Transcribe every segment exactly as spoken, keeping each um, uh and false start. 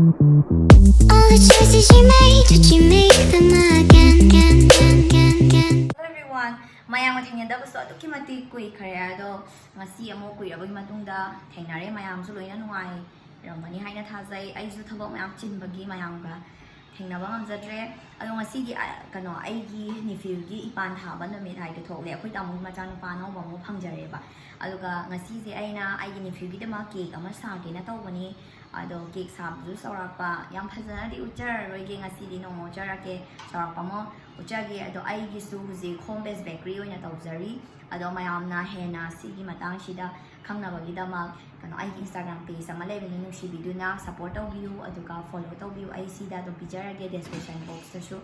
All the choices you made, did you make them again? Again, again, again, again. Hello everyone, ꯃꯌꯥꯝꯒ ꯊꯦꯡꯅꯗꯕꯁꯨ ꯑꯗꯨꯛꯀꯤ ꯃꯇꯤꯛ ꯀꯨꯏꯈ꯭ꯔꯦ꯫ ꯑꯗꯣ ꯉꯁꯤ ꯑꯃꯨꯛ ꯀꯨꯏꯔꯕꯒꯤ ꯃꯇꯨꯡꯗ ꯊꯦꯡꯅꯔꯦ꯫ ꯃꯌꯥꯝꯁꯨ ꯂꯣꯏꯅ ꯅꯨꯡꯉꯥꯏꯔꯝꯒꯅꯤ ꯍꯥꯏꯅ ꯊꯥꯖꯩ꯫ ꯑꯩꯁꯨ ꯊꯕꯛ ꯃꯌꯥꯝ ꯆꯤꯟꯕꯒꯤ ꯃꯌꯥꯝꯒ ꯊꯦꯡꯅꯕ ꯉꯝꯖꯗ꯭ꯔꯦ꯫ ꯑꯗꯣ ꯉꯁꯤꯗꯤ, ꯑ, ꯀꯩꯅꯣ, ꯑꯩꯒꯤ ꯅꯤꯐꯤꯜꯒꯤ ꯏꯄꯥꯟ ꯊꯥꯕ ꯅꯨꯃꯤꯠ ꯍꯥꯏꯗꯣ ꯊꯣꯛꯂꯦ꯫ ꯑꯩꯈꯣꯏ ꯇꯥꯃꯣꯒꯤ ꯃꯆꯥꯅꯨꯄꯥ ꯑꯅꯧꯕ ꯑꯃ ꯐꯪꯖꯔꯦꯕ꯫ ꯑꯗꯨꯒ ꯉꯁꯤꯁꯦ ꯑꯩꯅ ꯑꯩꯒꯤ ꯅꯤꯐꯤꯜꯒꯤꯗꯃꯛ ꯀꯦꯛ ꯑꯃ ꯁꯥꯒꯦꯅ ꯇꯧꯕꯅꯤ꯫ ꯑꯗꯣ ꯀꯦꯛ ꯁꯥꯕꯗꯨ ꯆꯥꯎꯔꯥꯛꯄ ꯌꯥꯝ ꯐꯖꯅꯗꯤ ꯎꯠꯆꯔꯔꯣꯏꯒꯦ꯫ ꯉꯁꯤꯗꯤ ꯅꯣꯡꯃ ꯎꯠꯆꯔꯛꯀꯦ, ꯆꯥꯎꯔꯥꯛꯄ ꯑꯃ ꯎꯠꯆꯒꯦ꯫ ꯑꯗꯣ ꯑꯩꯒꯤꯁꯨ ꯍꯧꯖꯤꯛ Home Base Bakery ꯑꯣꯏꯅ ꯇꯧꯖꯔꯤ꯫ ꯑꯗꯣ ꯃꯌꯥꯝꯅ ꯍꯦꯟꯅ ꯁꯤꯒꯤ ꯃꯇꯥꯡꯁꯤꯗ ꯈꯪꯅꯕꯒꯤꯗꯃꯛ, ꯀꯩꯅꯣ, ꯑꯩꯒꯤ Instagram page ꯑꯃ ꯂꯩꯕꯅꯤ, ꯅꯨꯡꯁꯤꯕꯤꯗꯨꯅ support ꯇꯧꯕꯤꯌꯨ, ꯑꯗꯨꯒ follow ꯇꯧꯕꯤꯌꯨ꯫ ꯑꯩ ꯁꯤꯗ ꯑꯗꯨꯝ ꯄꯤꯖꯔꯒꯦ, description boxꯇꯁꯨ,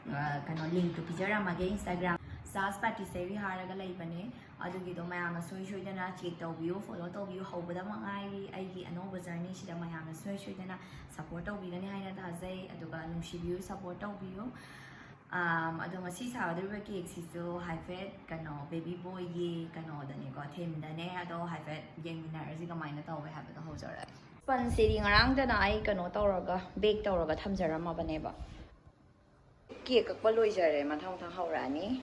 ꯑ, ꯀꯩꯅꯣ, linkꯇꯨ ꯄꯤꯖꯔꯝꯃꯒꯦ꯫ Instagram Saz Patisserie ꯍꯥꯏꯔꯒ ꯂꯩꯕꯅꯦ, ꯑꯗꯨꯒꯤꯗꯣ ꯃꯌꯥꯝꯅ ꯁꯨꯡꯁꯣꯏ ꯁꯣꯏꯗꯅ check ꯇꯧꯕꯤꯌꯨ, follow ꯇꯧꯕꯤꯌꯨ꯫ ꯍꯧꯕꯗ ꯉꯥꯏꯔꯤ ꯑꯩꯒꯤ ꯑꯅꯧꯕ journeyꯁꯤꯗ, ꯃꯌꯥꯝꯅ ꯁꯨꯡꯁꯣꯏ ꯁꯣꯏꯗꯅ support ꯇꯧꯕꯤꯒꯅꯤ ꯍꯥꯏꯅ ꯊꯥꯖꯩ, ꯑꯗꯨꯒ ꯅꯨꯡꯁꯤꯕꯤꯌꯨ, support ꯇꯧꯕꯤꯌꯨ꯫ ꯑꯝ, ꯑꯗꯣ ꯉꯁꯤ ꯁꯥꯒꯗꯧꯔꯤꯕ cakeꯁꯤꯁꯨ ꯍꯥꯏꯐꯦꯠ, ꯀꯩꯅꯣ, baby boyꯒꯤ ꯀꯩꯅꯣꯗꯅꯦꯀꯣ, themeꯗꯅꯦ꯫ ꯑꯗꯣ ꯍꯥꯏꯐꯦꯠ ꯌꯦꯡꯃꯤꯟꯅꯔꯁꯤ ꯀꯃꯥꯏꯅ ꯇꯧꯋꯦ ꯍꯥꯏꯕꯗꯣ꯫ ꯍꯧꯖꯔꯛꯑꯒꯦ꯫ Spongeꯁꯤꯗꯤ ꯉꯔꯥꯡꯗꯅ ꯑꯩ, ꯀꯩꯅꯣ ꯇꯧꯔꯒ, bake ꯇꯧꯔꯒ ꯊꯝꯖꯔꯝꯃꯕꯅꯦꯕ꯫ Cake ꯀꯛꯄ ꯂꯣꯏꯖꯔꯦ꯫ ꯃꯊꯪ ꯃꯊꯪ ꯍꯧꯔꯛꯑꯅꯤ꯫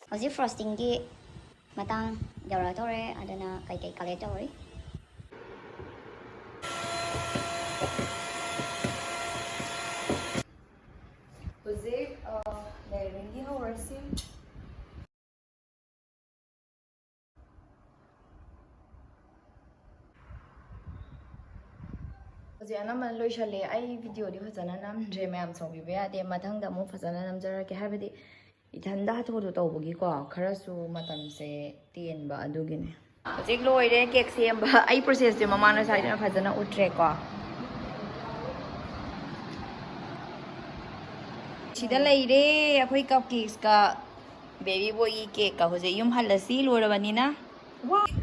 ꯍꯧꯖꯤꯛ frostingꯒꯤ ꯃꯇꯥꯡ ꯌꯧꯔꯛꯇꯧꯔꯦ, ꯑꯗꯨꯅ ꯀꯩꯀꯩ collect ꯇꯧꯔꯤ? ꯍꯧꯖꯤꯛ, ꯑ, layeringꯒꯤ ꯍꯧꯔꯁꯤ꯫ ꯍꯧꯖꯤꯛ ꯑꯅꯝꯕꯅ ꯂꯣꯏꯁꯜꯂꯦ꯫ ꯑꯩ videoꯗꯤ ꯐꯖꯅ ꯅꯝꯗ꯭ꯔꯦ, ꯃꯌꯥꯝ ꯁꯥꯎꯕꯤꯕ ꯌꯥꯗꯦ꯫ ꯃꯊꯪꯗ ꯑꯃꯨꯛ ꯐꯖꯅ ꯅꯝꯖꯔꯛꯀꯦ, ꯍꯥꯏꯕꯗꯤ ꯏꯊꯟꯗ ꯍꯥꯊꯨ ꯍꯥꯊꯨ ꯇꯧꯕꯒꯤꯀꯣ, ꯈꯔꯁꯨ ꯃꯇꯝꯁꯦ ꯇꯦꯟꯕ ꯑꯗꯨꯒꯤꯅꯦ꯫ ꯍꯧꯖꯤꯛ ꯂꯣꯏꯔꯦ cake ꯁꯦꯝꯕ꯫ ꯑꯩ processꯁꯦ ꯃꯃꯥꯡꯗ ꯁ꯭ꯋꯥꯏꯗꯅ ꯐꯖꯅ ꯎꯠꯇ꯭ꯔꯦꯀꯣ꯫ ꯁꯤꯗ ꯂꯩꯔꯦ ꯑꯩꯈꯣꯏ cupcakesꯀ baby boyꯒꯤ cakeꯀ꯫ ꯍꯧꯖꯤꯛ ꯌꯨꯝ ꯍꯜꯂꯁꯤ ꯂꯣꯏꯔꯕꯅꯤꯅ꯫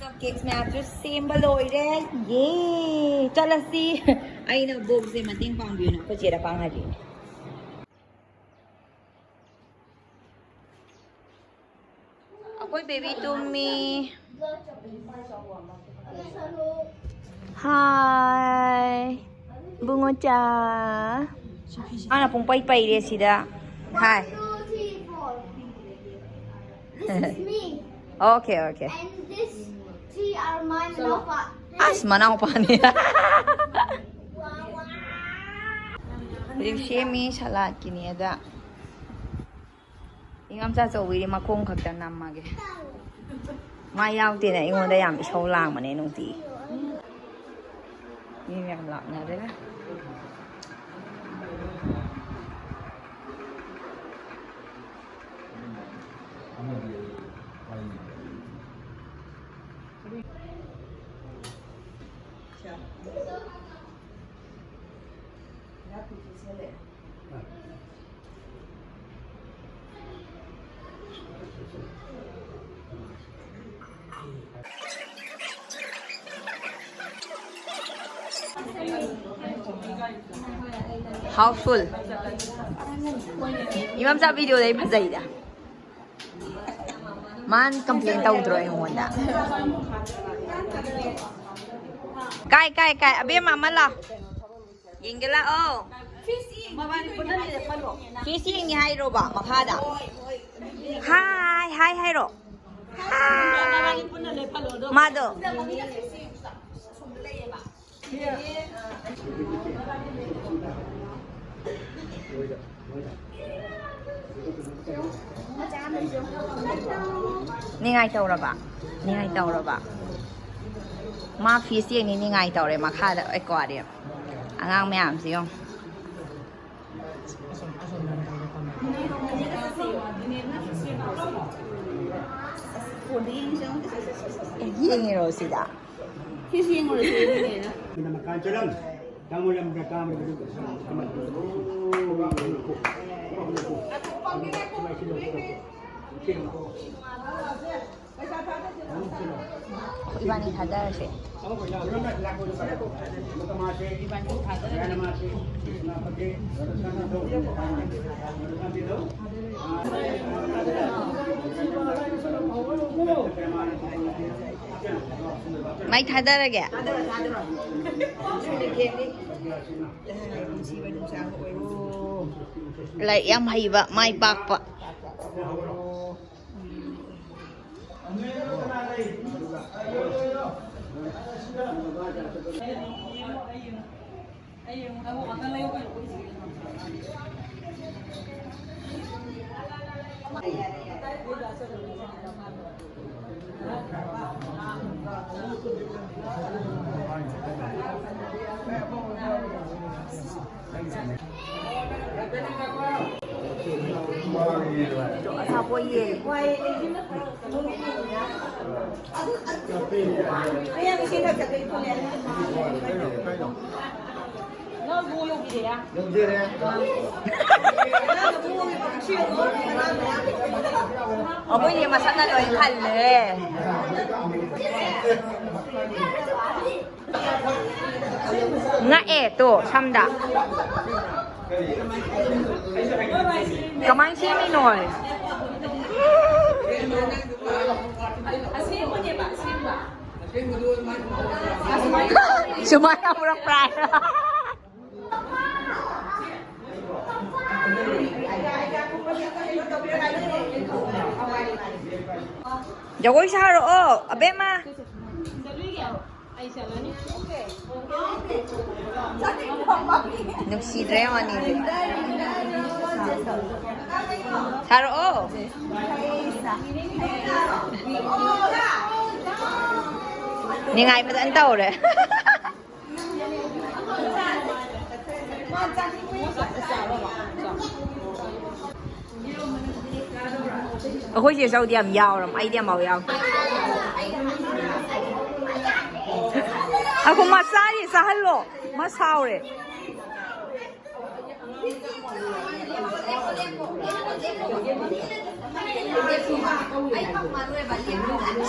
Cupcakes ꯃꯌꯥꯝꯁꯨ ꯁꯦꯝꯕ ꯂꯣꯏꯔꯦ꯫ ꯌꯦ! ꯆꯠꯂꯁꯤ꯫ ꯑꯩꯅ vlogꯁꯦ ꯃꯇꯦꯡ ꯄꯥꯡꯕꯤꯌꯨꯅ ꯑꯩꯈꯣꯏ ꯆꯦꯗ ꯄꯥꯡꯍꯜꯂꯤ꯫ ꯑꯩꯈꯣꯏ baby ꯇꯨꯝꯃꯤ꯫ Hi, ꯏꯕꯨꯡꯉꯣꯆꯥ. ꯃꯥꯅ ꯄꯨꯡ ꯄꯩ ꯄꯩꯔꯦ ꯁꯤꯗ. Hi. Two, three, four. This is me. Okay, okay. And this three are my Napa. ꯑꯁ, ꯃꯅꯥꯎꯄꯥꯅꯤ. ꯍꯧꯖꯤꯛ ꯁꯦꯝꯃꯤ ꯁꯂꯥꯠꯀꯤꯅꯦꯗ. ꯏꯉꯥꯝꯆꯥ ꯆꯧꯕꯤꯗꯤ ꯃꯈꯣꯡ ꯈꯛꯇ ꯅꯝꯃꯒꯦ. ꯃꯥ ꯌꯥꯎꯗꯦꯅ ꯑꯩꯉꯣꯟꯗ ꯌꯥꯝ ꯏꯁꯧ ꯂꯥꯡꯕꯅꯦ ꯅꯨꯡꯇꯤꯒꯤ꯫ ꯃꯤ ꯃꯌꯥꯝ ꯂꯥꯛꯅꯔꯦ꯫ Housefull. ꯏꯃꯥꯝꯆꯥ videoꯗ ꯑꯩ ꯐꯖꯩꯗ꯫ ꯃꯥꯅ complain ꯇꯧꯗ꯭ꯔꯣ ꯑꯩꯉꯣꯟꯗ? ꯀꯥꯏ, ꯀꯥꯏ, ꯀꯥꯏ? ꯑꯕꯦꯝꯃ ꯑꯃ ꯂꯥꯎ꯫ ꯌꯦꯡꯒꯦ ꯂꯥꯛꯑꯣ꯫ Fish ꯌꯦꯡꯉꯦ ꯍꯥꯏꯔꯣꯕ ꯃꯈꯥꯗ? Hi, hi ꯍꯥꯏꯔꯣ꯫ Hi. ꯃꯥꯗꯣ꯫ ꯅꯤꯡꯉꯥꯏ ꯇꯧꯔꯕ? ꯅꯤꯡꯉꯥꯏ ꯇꯧꯔꯕ? ꯃꯥ fish ꯌꯦꯡꯅꯤ ꯅꯤꯡꯉꯥꯏ ꯇꯧꯔꯦ ꯃꯈꯥꯗ aquarium꯫ ꯑꯉꯥꯡ ꯃꯌꯥꯝꯁꯤ ꯌꯦꯡꯉꯣ꯫ ꯌꯦꯡꯉꯤꯔꯣ ꯁꯤꯗ? Fish ꯌꯦꯡꯉꯨꯔꯁꯤ ꯑꯗꯨꯅꯦꯅ꯫ ꯏꯕꯥꯅꯤ ꯊꯥꯗꯔꯁꯦ꯫ ꯏꯕꯥꯅꯤ ꯊꯥꯗꯔꯁꯦ꯫ ꯃꯥꯏ ꯊꯥꯗꯔꯒꯦ꯫ ꯂꯥꯏꯔꯤꯛ ꯌꯥꯝ ꯍꯩꯕ, ꯃꯥꯏ ꯄꯥꯛꯄ꯫ ꯑꯩꯈꯣꯏꯒꯤ ꯃꯁꯛꯅ ꯂꯣꯏ ꯈꯜꯂꯦ꯫ ꯉꯛꯑꯦ ꯇꯣ ꯁꯝꯗ꯫ ꯀꯃꯥꯏꯅ ꯁꯦꯝꯃꯤꯅꯣ? ꯁꯨꯃꯥꯏꯅ ꯄꯨꯔꯛꯄ꯭ꯔꯥ? ꯖꯒꯣꯏ ꯁꯥꯔꯛꯑꯣ ꯑꯕꯦꯝꯃ꯫ ꯅꯨꯡꯁꯤꯗ꯭ꯔꯦ ꯌꯦꯡꯉꯣ ꯑꯅꯤꯁꯦ꯫ ꯁꯥꯔꯛꯑꯣ꯫ ꯅꯤꯡꯉꯥꯏ ꯐꯖꯅ ꯇꯧꯔꯦ꯫ ꯑꯩꯈꯣꯏ ꯆꯦ ꯆꯧꯗꯤ ꯌꯥꯝ ꯌꯥꯎꯔꯝ, ꯑꯩꯗꯤ ꯑꯃꯐꯥꯎ ꯌꯥꯎꯗꯦ꯫ ꯑꯩꯈꯣꯏ ꯃꯆꯥꯁꯤ ꯆꯥꯍꯜꯂꯣ, ꯃꯥ ꯁꯥꯎꯔꯦ꯫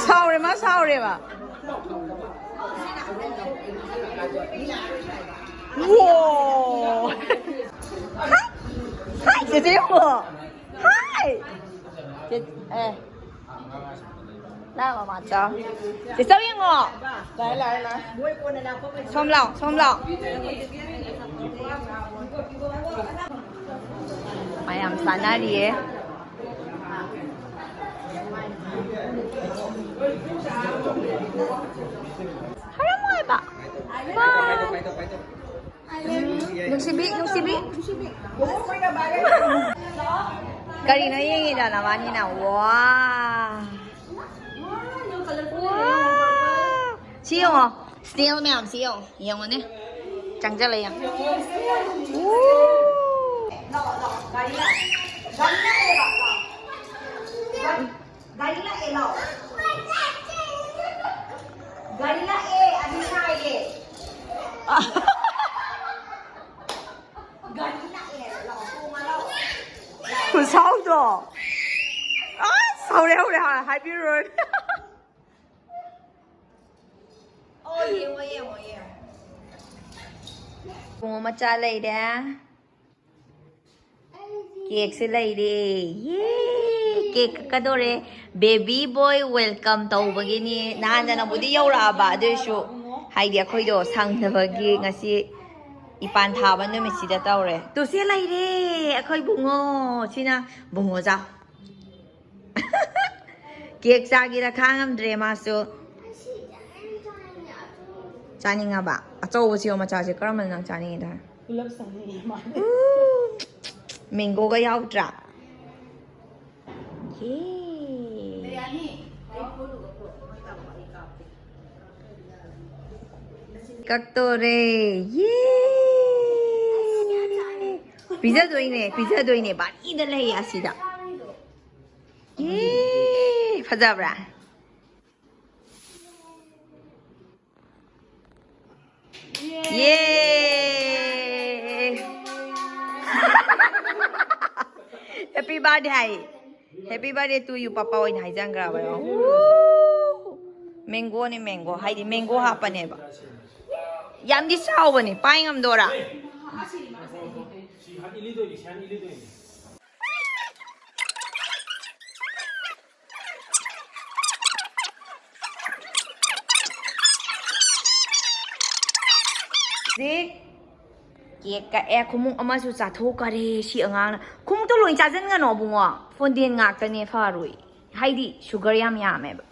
ꯁꯥꯎꯔꯦ, ꯃꯥ ꯁꯥꯎꯔꯦꯕ꯫ ꯋꯣ! ꯍꯥꯏ! ꯍꯥꯏ, ꯆꯦꯆꯦ ꯌꯦꯡꯉꯣ꯫ ꯍꯥꯏ! ꯆꯦ-, ꯑꯦ꯫ ꯆꯥꯎ꯫ ꯆꯦ ꯆꯧ ꯌꯦꯡꯉꯣ꯫ ꯁꯣꯝ ꯂꯥꯎ, ꯁꯣꯝ ꯂꯥꯎ꯫ ꯃꯌꯥꯝ ꯆꯥꯅꯔꯤꯌꯦ꯫ ꯍꯔꯥꯎ ꯍꯥꯏꯕ꯫ ꯅꯨꯡꯁꯤꯕꯤ, ꯅꯨꯡꯁꯤꯕꯤ꯫ ꯀꯔꯤꯅꯣ ꯌꯦꯡꯉꯤꯗꯣ ꯅꯕꯥꯅꯤꯅ? ꯋꯥ꯫ ꯋꯥ꯫ ꯁꯤ ꯌꯦꯡꯉꯣ꯫ ꯁ꯭ꯅꯦꯜ ꯃꯌꯥꯝꯁꯤ ꯌꯦꯡꯉꯣ꯫ ꯌꯦꯡꯉꯣꯅꯦ꯫ ꯆꯪꯖꯜꯂ ꯌꯦꯡꯉꯣ꯫ ꯎ꯫ ꯒꯥꯔꯤ ꯂꯥꯛꯑꯦ, ꯂꯥꯛꯑꯣ꯫ ꯒꯥꯔꯤ ꯂꯥꯛꯑꯦ, ꯑꯅꯤ ꯉꯥꯏꯔꯦ꯫ ꯒꯥꯔꯤ ꯂꯥꯛꯑꯦ, ꯂꯥꯛꯑꯣ, ꯇꯣꯡꯉ ꯂꯥꯛꯑꯣ꯫ ꯈꯨꯁꯥꯎꯗꯣ꯫ ꯑꯁ, ꯍꯧꯔꯦ, ꯍꯧꯔꯦ, ꯍꯧꯔꯦ, ꯍꯥꯏꯕꯤꯔꯨꯔꯣꯏ꯫ ꯑꯣ, ꯌꯦꯡꯉꯣ, ꯌꯦꯡꯉꯣ, ꯌꯦꯡꯉꯣ꯫ ꯄꯨꯡ ꯃꯆꯥ ꯂꯩꯔꯦ꯫ ꯀꯦꯛꯁꯦ ꯂꯩꯔꯦ꯫ ꯌꯦ! ꯀꯦꯛ ꯀꯛꯀꯗꯣꯔꯦ꯫ Baby boy welcome ꯇꯧꯕꯒꯤꯅꯤ꯫ ꯅꯍꯥꯟꯗꯅꯕꯨꯗꯤ ꯌꯧꯔꯛꯑꯕ, ꯑꯗꯨꯏꯁꯨ ꯍꯥꯏꯗꯤ ꯑꯩꯈꯣꯏꯗꯣ ꯁꯪꯗꯕꯒꯤ ꯉꯁꯤ ꯏꯄꯥꯟ ꯊꯥꯕ ꯅꯨꯃꯤꯠꯁꯤꯗ ꯇꯧꯔꯦ꯫ ꯇꯨ ꯁꯦ ꯂꯩꯔꯦ ꯑꯩꯈꯣꯏ ꯕꯨꯡꯉꯣ꯫ ꯁꯤꯅ ꯕꯨꯡꯉꯣ ꯆꯥꯎ꯫ ꯀꯦꯛ ꯆꯥꯒꯦꯔꯥ ꯈꯥꯡꯉꯝꯗ꯭ꯔꯦ ꯃꯥꯁꯨ꯫ ꯆꯥꯅꯤꯡꯉꯕ? ꯑꯆꯧꯕꯁꯤ ꯌꯦꯡꯉꯣ, ꯃꯆꯥꯁꯦ ꯀꯔꯝꯕꯅ ꯅꯪ ꯆꯥꯅꯤꯡꯉꯤꯗꯣ ꯍꯥꯏ꯫ ꯄꯨꯂꯞ ꯆꯥꯅꯤꯡꯉꯦ ꯃꯥꯗꯤ꯫ ꯎ! ꯃꯦꯡꯒꯣꯒ ꯌꯥꯎꯗ꯭ꯔꯥ? ꯌꯦ! ꯀꯛ ꯇꯣꯔꯦ꯫ ꯌꯦ! ꯄꯤꯖꯗꯣꯏꯅꯦ, ꯄꯤꯖꯗꯣꯏꯅꯦ꯫ ꯕꯥꯔꯤꯗ ꯂꯩꯌꯦ ꯑꯁꯤꯗ꯫ ꯌꯦ! ꯐꯖꯕ꯭ꯔꯥ? ꯌꯦ! Happy birthday ꯍꯥꯏ꯫ Happy birthday to you, ꯄꯄꯥ ꯑꯣꯏꯅ ꯍꯥꯏꯖꯟꯈ꯭ꯔꯕ ꯌꯦꯡꯉꯣ꯫ ꯎ! ꯃꯦꯡꯒꯣꯅꯦ, ꯃꯦꯡꯒꯣ꯫ ꯍꯥꯏꯗꯤ ꯃꯦꯡꯒꯣ ꯍꯥꯞꯄꯅꯦꯕ꯫ ꯌꯥꯝꯗꯤ ꯆꯥꯎꯕꯅꯦ, ꯄꯥꯏ ꯉꯝꯗꯣꯔꯥ? ꯁꯤ ꯍꯥꯟ ꯏꯜꯂꯤꯗꯣꯏꯅꯤ, ꯁꯤ ꯍꯥꯟ ꯏꯜꯂꯤꯗꯣꯏꯅꯤ꯫ ꯍꯧꯖꯤꯛ ꯀꯦꯛ ꯀꯛꯑꯦ, ꯈꯣꯡꯎꯞ ꯑꯃꯁꯨ ꯆꯥꯊꯣꯛꯈꯔꯦ ꯁꯤ ꯑꯉꯥꯡꯅ꯫ ꯈꯣꯡꯎꯞꯇꯣ ꯂꯣꯏ ꯆꯥꯁꯤꯟꯒꯅꯣ ꯏꯕꯨꯡꯉꯣ, ꯐꯣꯟꯗꯦꯟ ꯉꯥꯛꯇꯅꯦ ꯐꯔꯣꯏ, ꯍꯥꯏꯗꯤ ꯁꯨꯒꯔ ꯌꯥꯝ ꯌꯥꯝꯃꯦꯕ꯫